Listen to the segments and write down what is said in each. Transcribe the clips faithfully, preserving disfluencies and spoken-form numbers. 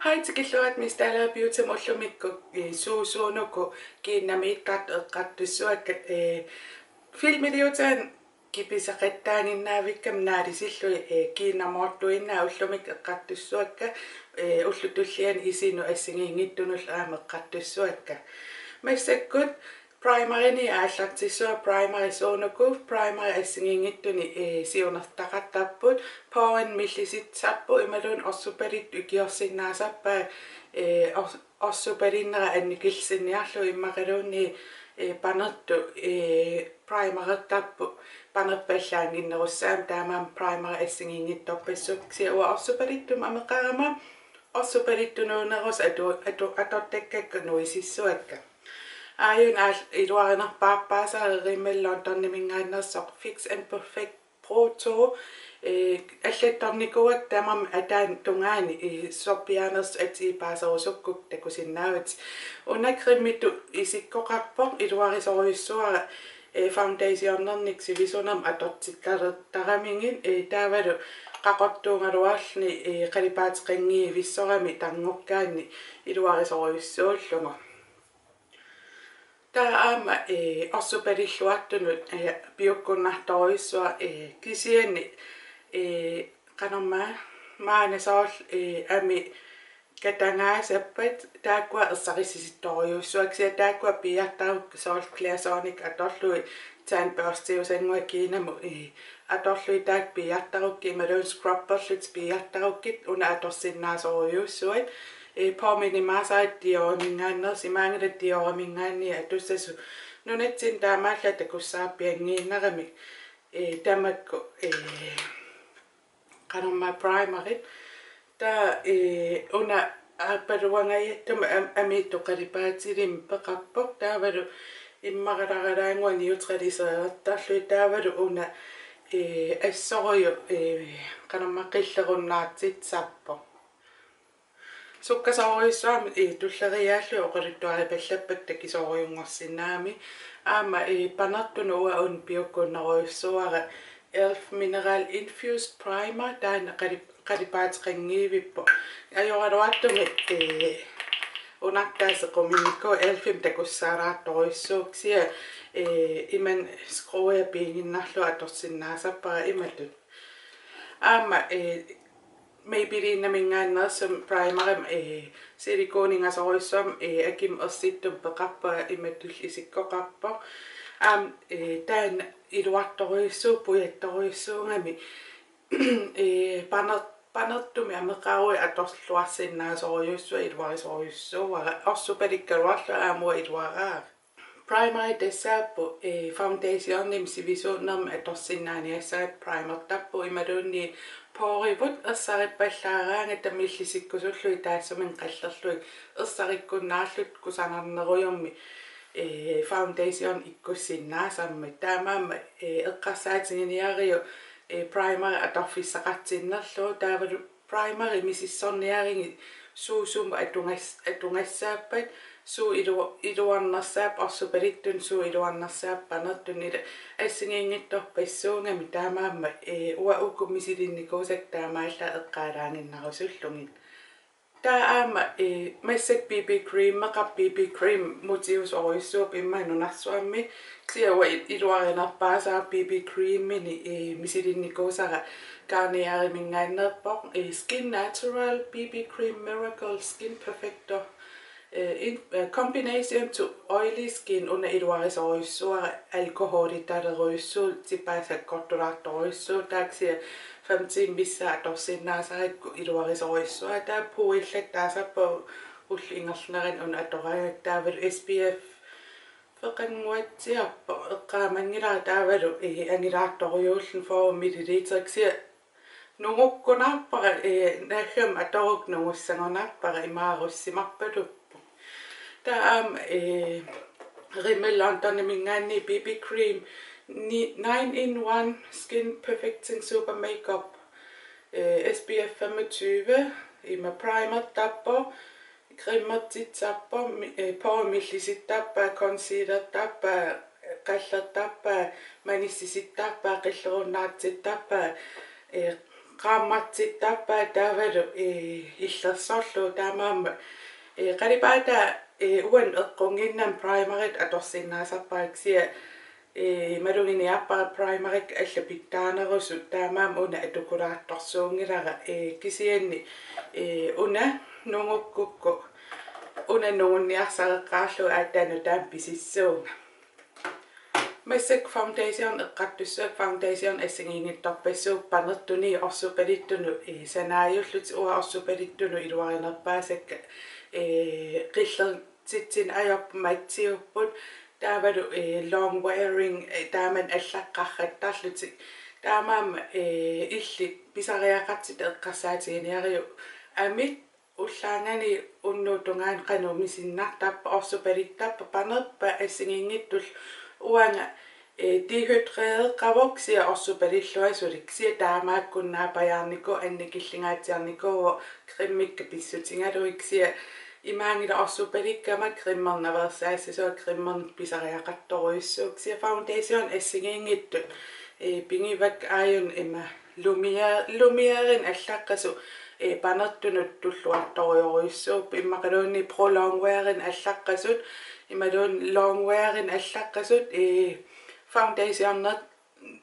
Hej, tikilluarit Miss Dalager Beautymut. Ullumikkut, eh, suusuunuku kiinnamiittartut eqqartussavakka, eh, filmiliutaanni kipisaqattaaginnaavikkami naalisillugit, eh, kiinnamoortuinnaat ullumikkut eqqartussavakka, eh, ullut tulliani isinut assigiinngitsunullu aamma eqqartussavakka. Massakkut primerinik aallartissavara. Primeri suunuku, primeri assigiinngitsuni, eh, siunertaqartarput, porenik millisitsisarput imaluunniit orsupalittut ikiorsinnaasarpaat, eh, ors-, orsupalinnera annikillisinniarlugu immaqaluunniit, eh, panertut, eh, primerertarput panerpallaannginnerussaammat, taamaammat primeri assigiinngitsorpassuupput. Kisianni uanga orsupalittumik ameqarama orsupalittunuunerusoq atu-, atu-, atortakkakka nuisissavakka. Aajuna aal-, iluarinerpaarpaasara Rimmel Londonimingaanneersoq Fix and Perfect Pro to, eh, allattornikuuakka tamarmik ataani tungaani, eh, sorpiaanersut atii paaserusukkukku takusinnaavatit. Una cremitut isikkoqarpoq, iluarisorujussuara, eh, foundationernikkut sivisunermik atortittartaramigit, eh, taavalu qaqortuugaluarluni, eh, qalipaateqanngivissorami tarngukkaanni iluarisorujussuullugu. Taava aamma, eh, orsupalilluartunut, eh, piukkunnartorujussuaq, eh, kisianni, eh, qanormaa, maani soorlu, eh, amii katagaasappat taakkua ersarissisittorujussuakka, kisianni taakkua piiartarukkit soorlu Clarisonic atorlugit tandbørstiusannguaq kiinamut, eh, atorlugit taakku piiartarukkit imaluunniit scrubberlutit piiartarukkit una atorsinnaasorujussuat. Eh, påminner mig så, at Diorimingaanneersoq, imaanngilaq Diorimingaanniit atussasoq, nunatsinni taamaallaat takussaarpianngiinnaramik, eh, tamakku, eh, qanormaa primerit. Taava, eh, una aappaluangajattumik am-, amiittoq qalipaatilimmik peqarpoq, taavalu immaralaaralaannguaq neutraliseertarlugit, taavalu una, eh, assorujuk, eh, qanormaa qillerunnaartitsisarpoq. Sukkasoorujussuarmik, eh, tulleriiaallugit oqaluttuaripallappakka takisoorujunngorsinnaammat. Aamma, eh, panertunut uanga una piukkunnerujussuara elf Mineral Infused Primer, taanna qalip-, qalipaateqanngivippoq. Ajoraluartumik, eh, unartaa sequminnikuuvoq, elfimik takussaalaartorujussuuvoq, kisianni, eh, imannak skruia piiginnarlugu atorsinnaasarpara imatut. Aamma, eh, Maybellinemingaanneersumik primerimik, eh, silikoningasorujussuarmik, eh, akimut ersittumik peqarpunga, imatullu isikkoqarpoq. Aamma, eh, taanna iluartorujussuuvoq, pujattorujussuugami, eh, paner-, panertumik ameqaruit atorluarsinnaasorujussuaq, iluarisorujussuuara, orsupalikkaluarlunga aamma uanga iluaraara. Primeri tassaapput, eh, foundationimik sivisunermik atorsinnaaniassagatta primertarpugut imaluunniit porerivut ersarippallaaraangata millisikkusullugit taassuminnga qallerlugit ersarikkunnaarlutik kusanarnerujummik, eh, foundation ikkussinnaasarmat. Taamaammat, eh, eqqarsaatiginiariuk, eh, primeri atorfissaqartinnerlugu, taavalu primeri misissorniarigit suut sumut atugas-, atugassaappat, suut ilu-, iluarnersaappat, orsupalittunut suut iluarnersaappat panertunut, ila assigiinngitsorpassuugami, taamaammat, eh, uanga uku misilinnikuusakka taamaallaat eqqaalaaginnarusullugit. Taava aamma, eh, massakkut B B creameqarpoq, B B cream mutiusorujussuuvoq, immaqa nunarsuarmi, kisianni uanga i-, iluarinerpaasara B B creaminik, eh, misilinnikuusara Garnieriminngaanneerpoq, eh, Skin Natural B B Cream Miracle Skin Perfector, eh, in, eh, combination to oily skin, una iluarisorujussuara, alkoholitalerujussuuvoq, tipaa sakkortulaartorujussuuvoq, taava kisianni fem timer missaa atorsinnaasarakku iluarisorujussuara. Taava puuillattaasarpoq ullup ingerlanerani una atoraangakku, taavalu S P F feqannguatsiarpoq, eqqaamanngilara, taavalu, eh, angilaartorujuulluni fyrre milliliter, kisianni nungukkunarpara, eh, naggami atorukku nungussagunarpara, imaarussimarpaluppoq. Taava aamma, eh, Rimmel Londoniminngaanniit B B cream ni-, nine in one Skin Perfecting Super Makeup, eh, S P F femogtyve, ima primertarpoq, cremertitsisarpoq, mi-, eh, pore millisittarpaa, concealertarpaa, qallertarpaa, manissisittarpaa, qillerunnaartittarpaa, eh, qaammartittarpaat taavalu, ee, illersorlugu, taamaammat, ee, qalipaataa, ee, uannut eqqunnginnama primerit atorsinnaasarpara, kisianni, ee, maluginiarpara primerit allat pitsaanerusut, taamaammat una atukulaartorsuunngilara, ee, kisianni, ee, una nungukkukku una nungunniarsareqqaarlugu aatsaat nutaamik pisissuunga. Massakkut foundation eqqartussavakka, foundation assigiinngitsorpassuupput, panertunut orsupalittunut, ee, sanaajullutik. Uanga orsupalittunut iluarinerpaasakka, ee, qillertitsineq ajorput, mattiupput, taavalu, ee, long wearing, ee, taamani allaqqarrattarlutik. Taamaammat, ee, illit pisariaqartitat eqqarsaatiginiariuk, amit ullaanngani unnuup tungaanut qanoq misinnartarpa, orsupalittarpa, panerpa assigiinngitsullu. Uanga, ee, dehydrereqqavoq kisianni orsupalilluarlunga suli, kisianni taamaakkunnaappajaarnikuuvoq, annikillingaatsiarnikuuvoq cremekka pissutigalugit, kisianni imaanngilaq orsupalikkama cremernarsaassasoq, cremernit pisariaqartorujussuuvoq, kisianni foundation assigiinngitsut, ee, pigivakka. Aajuna ima Lumière-, Lumièreinik allaqqasut, ee, panertunut tulluartorujorujussuupput, immaqaluunniit Pro Longwearinik allaqqasut, imaluunniit Longwearinik allaqqasut, ee, foundationit,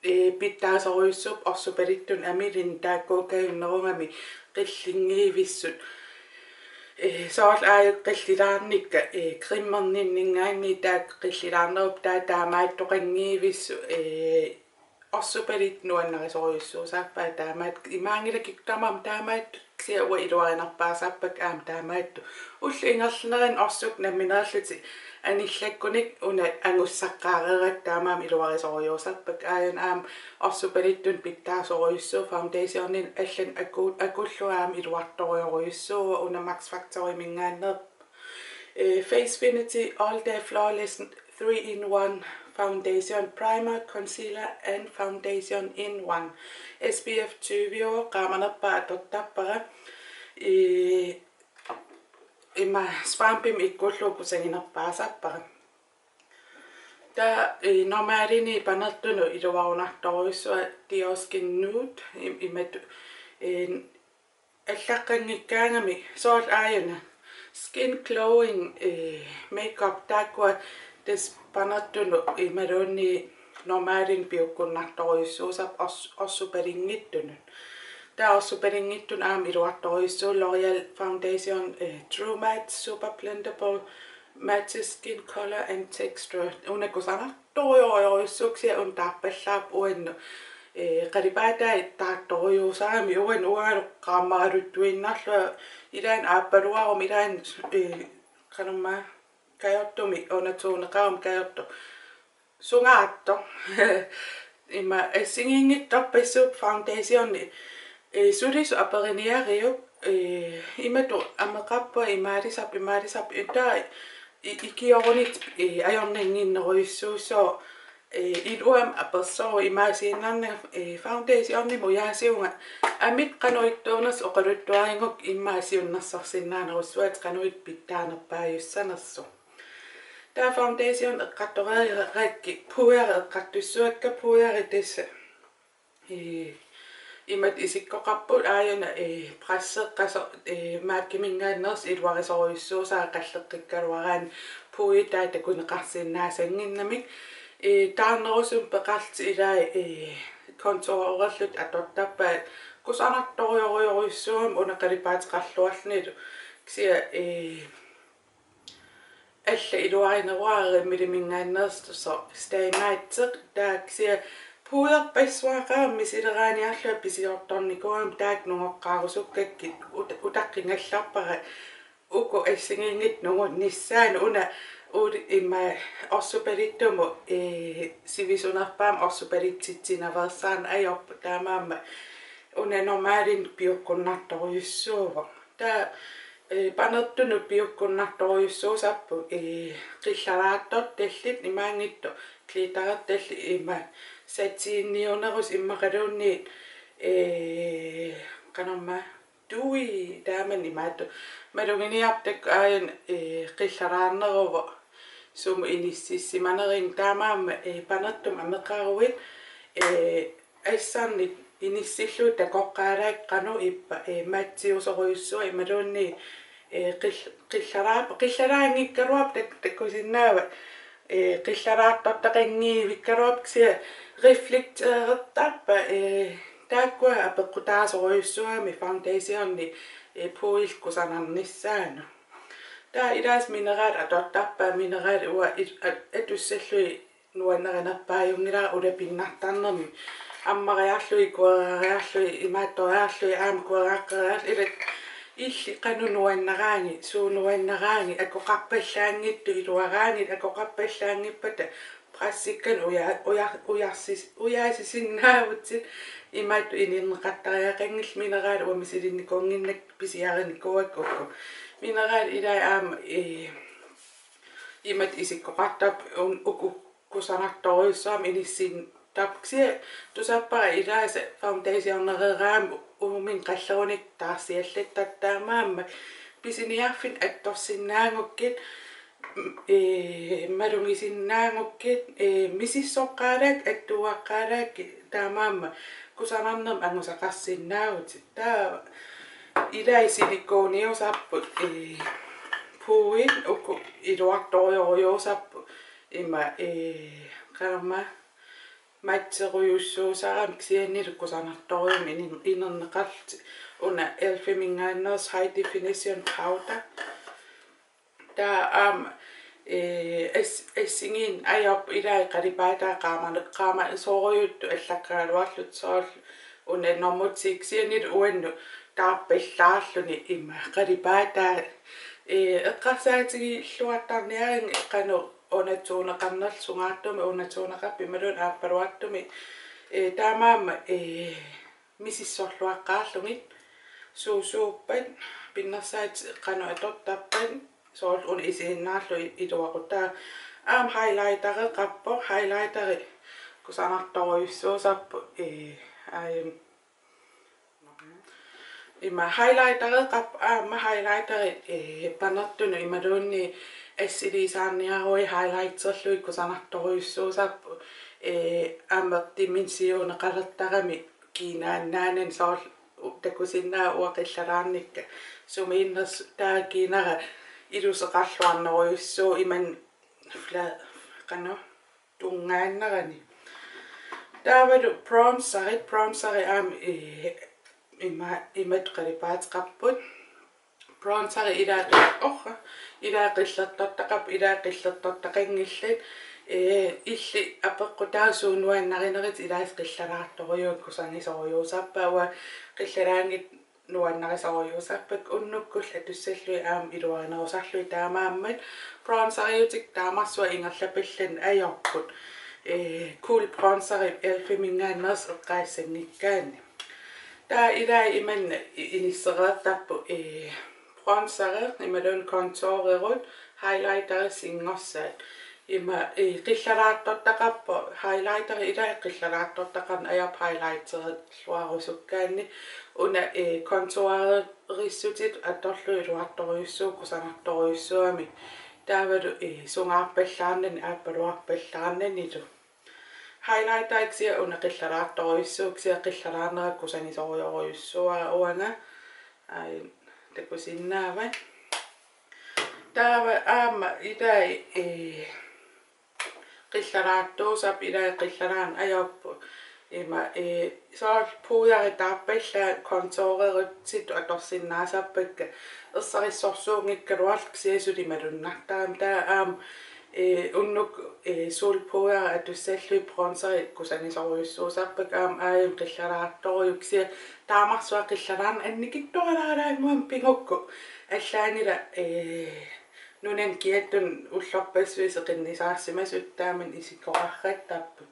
ee, pitsaasorujussuupput orsupalittunut amilinnut, taakku kajunnerugami qillinngivissut. Ee, soorlu aajuna qillilaarnikka, ee, cremerninninngaanniit taakku qillilaarnerupput, taava taamaattoqanngivissut, ee, orsupalittunik nuannarisorujussuusarpaat, taamaattoq imaanngilaq kikkut tamarmik taamaattut, kisianni uanga iluarinerpaasarpakka aamma taamaattut. Ullup ingerlanerani orsut nammineerlutik anillakkunik una angussaqqaareerakku, taamaammat iluarisorujussuusarpakka. Aajuna aamma orsupalittunut pitsaasorujussuuvoq, foundationinut allanik aku-, akullugu aamma iluartorujorujussuuvoq, una Max Factoriminngaanneerpoq. Eh, Facefinity All Day Flawless three in one Foundation, Primer, Concealer and Foundation in one. S P F tyve, qaamanerpaaq atortarpara. Eh, ima svampimik ikkullugu kusaginerpaasarpara. Taava, eh, normalinit panertunut iluarunartorujussuaq Dior Skin Nude, im-, imatut, eh, allaqqanngikkaangami, soorlu aajuna Skin Glowing, eh, Makeup, taakkua tassa panertunut imaluunniit normalinut piukkunnartorujussuusarput ors-, orsupalinngitsunut. Taava orsupalinngitsunut aamma iluartorujussuuvoq L'Oréal Foundation, eh, True Match Super Blendable Matches Skin Color and Texture. Una kusanartorujorujussuuvoq, kisianni una taarpallaarpoq uannut. Eh, qalipaatai taartorujussuusarami uannut, uangalu qaammaraluttuinnarlunga, ilaanni aappaluaruma, ilaanni, eh, qanormaa, kajortumik undertoneqaruma, kajortoq sungaartoq. Ima assigiinngitsorpassuupput foundationi, eh, sulisut aperiniariuk, eh, imatut ameqarpunga imaalisarpoq, imaalisarpoq, taava i-, ikiorunit, eh, ajornannginnerujussuusoq, eh, iluamik apersorujuk. Imaasiinnarnanga, eh, foundationimut ujaasivunga amit qanoq ittuunersut oqaluttuarinngikkukku, immaqa siunnersorsinnaanerussuat qanoq pitsaanerpaajussanersoq. Taava foundation eqqartoreerakkit pudderi eqqartussavakka. Pudderi tassa, eh, imatut isikkoqarpoq, aajuna, eh, presseqqasoq, eh, MAC-iminngaanneersoq iluarisorujussuusara qalleqqikkaluaraanni pudderi taava takuneqarsinnaasannginnamik. Eh, taarnerusumik peqarlutik ilai, eh, contourerlutik atortarpaat, kusanartorujorujussuugami una qalipaateqarluarlunilu. Kisianni, eh, allat iluarineruara Rimmeliminngaanneersoq Stay Matte, taava kisianni pudderpassuaqarami misileraaniarlunga pisiortornikuugami, taakku nungoqqaarusukkakkit ut-, utaqqigallarpara uku assigiinngitsut nungunnissaannut. Una uuli ima orsupalittumut, eh, sivisunerpaamik orsupalitsitsinaveersaarneq ajorpoq, taamaammat una normalinut piukkunnartorujussuuvoq. Taava, eh, panertunut piukkunnartorujussuusarput, eh, qillaraartortallit, imaanngitsoq glitterertallit, ima satiniunerusut immaqaluunniit, eh, qanormaa, dewy, taamani imaattoq. Maluginiarput taakku aajuna, eh, qillaraarneruvoq sumut inississimaneriga, taamaammat, eh, panertumik ameqaruit, eh, assarnik inissillugu takoqqaalaarluni qanoq ippa, ee, mattiusorujussuaq imaluunniit, ee, qil-, qillaraap-, qillaraanngikkaluarpat tak-, takusinnaavat, ee, qillaraartortaqanngivikkaluarpat kisianni reflekteertarput, ee, taakkua apeqqutaasorujussuugami foundationi, ee, puuillit kusanarnissaannut. Taava ilaasa mineralit atortarpaat, mineralit uanga i-, a-, atussallugit nuannarinerpaajunngilara ulapinnartarnermi. Ammariarlugit, kuerariarlugit, imaattoriarlugit, aamma kueraaqqeriarlugit, ila illit qanoq nuannaraangat, suut nuannaraangat, akoqarpallaanngitsut iluaraangat, akoqarpallaanngippata brashikkannut uja-, uja-, ujarsis-, ujaasisinnaavutit, imaattoq ininneqartariaqanngillat. Mineralit uanga misilinnikuunnginnakkit pisiarinikuuakka uku. Mineralit ilaat aamma, ee, imatut isikkoqartarput un-, uku kusanartorujussuarmik inissinneqartarput. Kisianni tusarpara ilaasa foundationereeraangamik uuminnga qallerunikkut taarsiallattartut, taamaammat pisiniarfinnik attorsinnaagukkit, ee, malugisinnaagukkit, ee, misissoqqaalaarlugit, attuuaqqaalaarlugit, taamaammat kusanarnermik angusaqarsinnaavutit. Taava ilaat silikoniusarput, ee, puuit uku iluartorujorujussuusarput, ima, ee, qanormaa, matterujussuusarami, kisiannili kusanartorujummik inin-, ininneqarlutik. Una elfiminngaanneersoq High Definition Powder. Taava aamma, ee, as-, assigiinneq ajorput, ilaat qalipaataa qaama-, qaamasorujussuupput allaqqagaluarlutik, soorlu una nummer ti, kisiannili uannut taarpallaarluni ima qalipaataa, ee, eqqarsaatigilluartarniarinnga qanoq undertoneqarnerlugu, sungaartumik undertoneqarpoq imaluunniit aappaluartumik, ee, taamaammat, ee, misissorluaqqaarlugit, suusuuppat, pinnersaatit qanoq atortarpat, soorlu una isiginnaarlugu i-, iluaqutaa. Aamma highlightereqarpoq, highlighteri kusanartorujussuusarput, ee, aajuna. Ima highlightereqarpoq, aamma highlighteri, ee, panertunut imaluunniit assiliisaarniaruit highlighterlugit kusanartorujussuusarput, ee, aamma dimensioneqalertarami kiinaannaanani, soorlu u-, takusinnaavat uanga qillaraarnikka sumiinnersoq, taava kiinara iluseqarluarnerujussuuvoq imannak fla-, qanoq, tunngaannarani. Taavalu bronzerit, bronzerit aamma, ee, ima-, imatut qalipaateqarput. Bronzerit ilaat qi-, orra, ilaat qillertortaqarput, ilaat qillertortaqanngillat, ee, illit apeqqutaavoq suut nuannarinerit, ilaasa qillaraartorujuit kusagisorujussuusarpaat, uanga qillaraanngitsut nuannarisorujussuusarpakka, unnukkullu atussallugit aamma iluarinerusarlugit, taamaammat bronzeriutit taamarsuaq ingerlapallanneq ajorput. Ee, Cool Bronzeri elfiminngaanneersoq eqqaassanngikkaanni. Taava ilaat imannak i-, inissereertarput, ee, bronzeri imaluunniit contourerut highlighteri sinngorsaat. Ima, ee, qillaraartortaqarpoq, highlighteri ilaat qillaraartortaqarneq ajorput highlighterilluarusukkaanni. Una, ee, contourerissutitut atorlugu iluartorujussuuvoq, kusanartorujussuugami. Taavalu, ee, sungaarpallaarnani aappaluarpallaarnanilu. Highlighteri kisianni una qillaraartorujussuuvoq, kisianni qillaraarnera kusagisorujorujussuuara uanga. Aajuna takusinnaavat. Taava aamma ilaat, ee, qillaraartuusarput, ilaat qillaraarneq ajorput. Ima, ee, soorlu pudderi taarpallaaq, contourerutitut atorsinnaasarpakka, ersarissorsuunngikkaluarlutik kisianni suli malunnartarami. Taava aamma, ee, unnuk, ee, solpudderi atussallugit bronzeri kusagisorujussuusarpakka, aamma aajuna qillaraartorujuk, kisianni taamarsuaq qillaraarneq annikitsuaralaaraannguamik pigukku allaanngilaq, ee, nunani kiattuni ullorpassuit seqinnisaarsimasut, taamani isikkoqarrattarput.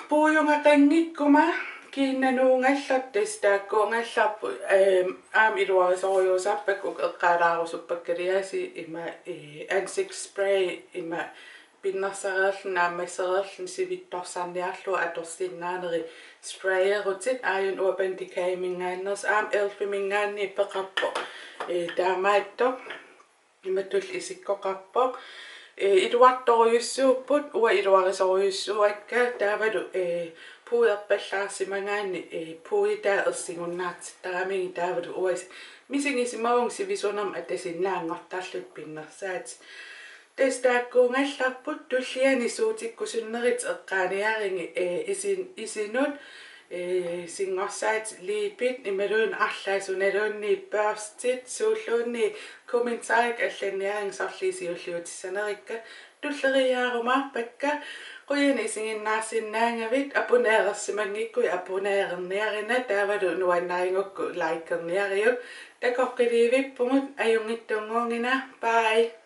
Puujungaqanngikkuma kiinnanuugallartut tassa taakkuugallarput, eem, aamma iluarisorujussuusarpakka, uku eqqaalaarusuppakka ilaat, ima, ee, ansigtsspray, ima pinnersareerluni, naammassereerluni sivitsorsarniarlugu atorsinnaanerit sprayerutit, aajuna Urban Decayminngaanneersoq, aamma elfiminngaanniit peqarpoq. Ee, taamaattoq imatut isikkoqarpoq. Ee, iluartorujussuupput, uanga iluarisorujussuuakka, taavalu, ee, puuerpallaarsimagaanni, ee, puuitaa ersigunnaartittaramigit taavalu uasi misigisimavunga sivisunermik atasinnaanngortarlutik pinnersaatit. Tassa taakkuugallarput, tulliani suutikkusunnerit eqqaaniarigit, ee, isin-, isinut, ee, singorsaatit liipit imaluunniit arlaat sunaluunniit børstit, suulluunniit kommentarit allanniarigit sorliit siulliutissanerikka. Tulleriiaarumaarpakka, qujanaq isiginnaarsinnaagavit, abonnerersimanngikkuit abonnererniarina, taavalu nuannarigukku likerniariuk. Takoqqiliivippugut, ajunngitsunnguugina. Bye.